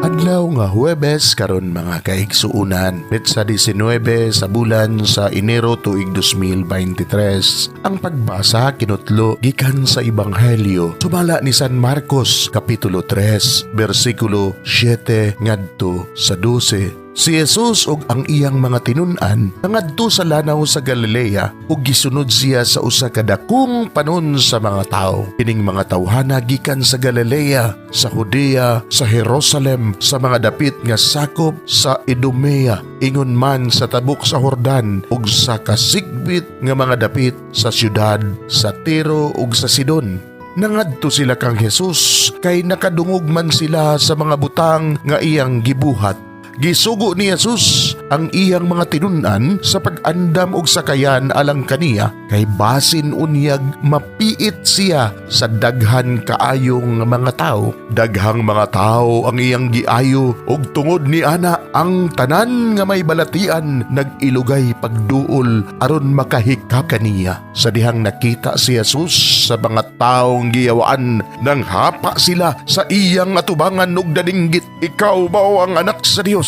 Adlaw nga Huwebes karon, mga kaigsuunan, petsa 19 sa bulan sa Enero, tuig 2023. Ang pagbasa kinutlo gikan sa Ebanghelyo sumala ni San Marcos, kapitulo 3, bersikulo 7 ngadto sa 12. Si Jesus ug ang iyang mga tinun-an nangadto sa lanaw sa Galilea ug gisunod siya sa usa ka dakong panon sa mga tawo. Kining mga tawhana gikan sa Galilea, sa Judea, sa Jerusalem, sa mga dapit nga sakop sa Idumea, ingon man sa tabok sa Jordan ug sa kasigbit nga mga dapit sa syudad sa Tiro ug sa Sidon. Nangadto sila kang Jesus kay nakadungog man sila sa mga butang nga iyang gibuhat. Gisugo ni Jesus ang iyang mga tinun-an sa pag-andam og sakayan alang kaniya kay basin unyag mapiit siya sa daghan kaayong mga tao. Daghang mga tao ang iyang giayo ug tungod ni ana ang tanan nga may balatian nag-ilugay pagduol aron makahikap kaniya. Sa dihang nakita si Jesus sa mga taong giyawaan, nang hapa sila sa iyang atubangan ug naninggit, "Ikaw mao ang anak sa Dios?"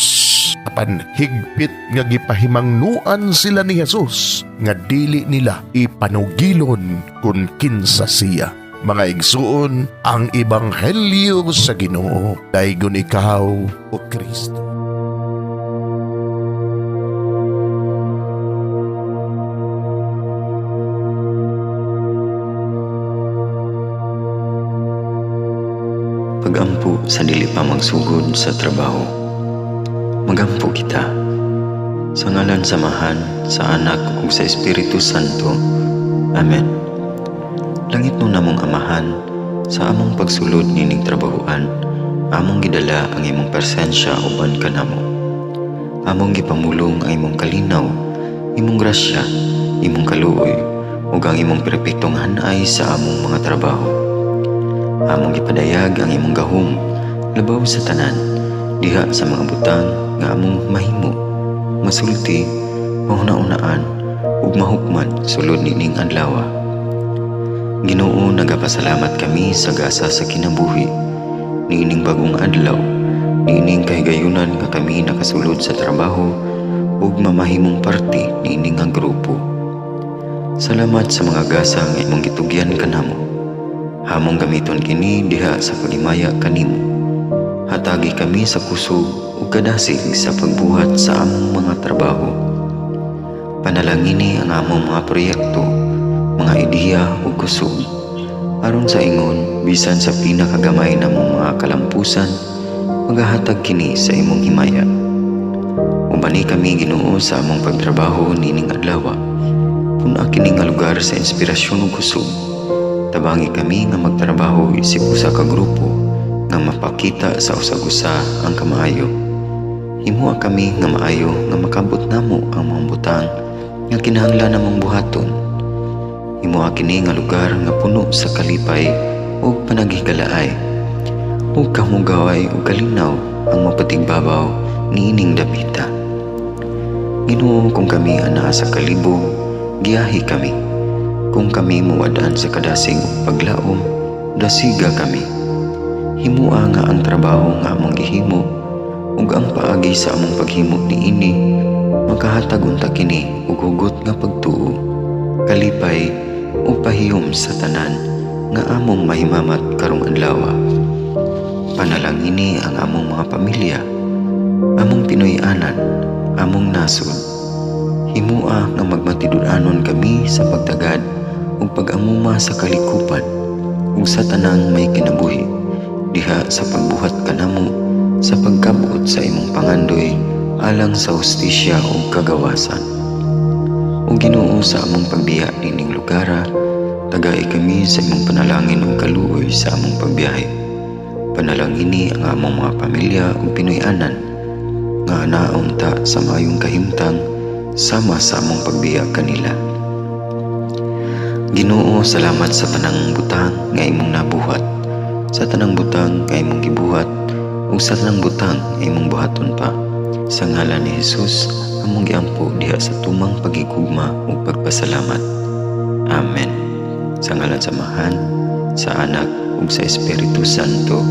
Apan higpit nga gipahimangnuan sila ni Jesus nga dili nila ipanugilon kung kinsa siya. Mga igsuon, ang ebanghelyo sa Ginoo. Daygon ikaw, o Kristo. Pagampo sa dili pa magsugod sa trabaho. Magampo kita. Sa ngalan sa Amahan, sa Anak ug sa Espiritu Santo. Amen. Langitnon namong Amahan, sa among pagsulod nining trabahoan, among gidala ang imong presensya uban kanamo. Among gipamulong ang imong kalinaw, imong grasya, imong kaluoy, ug ang imong perpektong hanay sa among mga trabaho. Among gipadayag ang imong gahom labaw sa tanan diha sa mga butang nga among mahimo, masulti, mahuna-unaan ug mahukman sulod nining adlaw. Ginoo, nagapasalamat kami sa gasa sa kinabuhi niining bagong adlaw, niining kahigayunan nga kami nakasulod sa trabaho ug mamahimong parte niini nga grupo. Salamat sa mga gasa nga imong gitugyan kanamo. Among gamiton kini diha sa paghimaya kanimo. Hatagi kami sa kusog ug kadasig sa pagbuhat sa among mga trabaho. Panalangini ang among mga proyekto, mga ideya ug kusog. Aron sa ingon, bisan sa pinakagamay namong mga kalampusan, magahatag kini sa imong himaya. Ubani kami, Ginoo, sa among pagtrabaho nining adlaw. Pun-a kini nga lugar sa inspirasyon ug kusog. Tabangi kami nga magtrabaho isip usa ka grupo nga mapakita sa usag-usa ang kamaayo. Himoa kami nga maayo nga makabot namo ang mga butang nga kinahanglan namong buhaton. Himoa kini nga lugar nga puno sa kalipay ug panaghigalaay. Ug kamugaway ug kalinaw ang mapatigbabaw niining dapita. Ginoo, kung kami anaa sa kalibog, giyahi kami. Kung kami muwad-an sa kadasig ug paglaom, dasiga kami. Himoa nga ang trabaho nga among gihimo ug ang paagi sa among paghimo niini makahatag unta kini og hugot nga pagtuo, kalipay ug pahiyom sa tanan nga among mahimamat karong adlaw. Panalangini ang among mga pamilya, among Pinoy-anan, among nasod. Himoa nga magmatinud-anon kami sa pagtagad ug pag-amuma sa kalikupan ug sa tanang may kinabuhi diha sa pagbuhat kanamo sa pagkabot sa imong pangandoy alang sa hustisya ug kagawasan. O Ginoo, sa among pagbiya nining lugara, tagai kami sa imong panalangin ug kaluoy sa among pagbiyahe. Panalangini ang among mga pamilya ug Pinoy-anan nga naunta sa maayong kahimtang sama sa among pagbiya kanila. Ginoo, salamat sa tanang butang nga imong nabuhat, sa tanang butang nga imong gibuhat, ug sa tanang butang nga imong buhaton pa. Sa ngalan ni Jesus, among giampo diha sa tumang pagigugma ug pagpasalamat. Amen. Sa ngalan sa Amahan, sa Anak ug sa Espiritu Santo.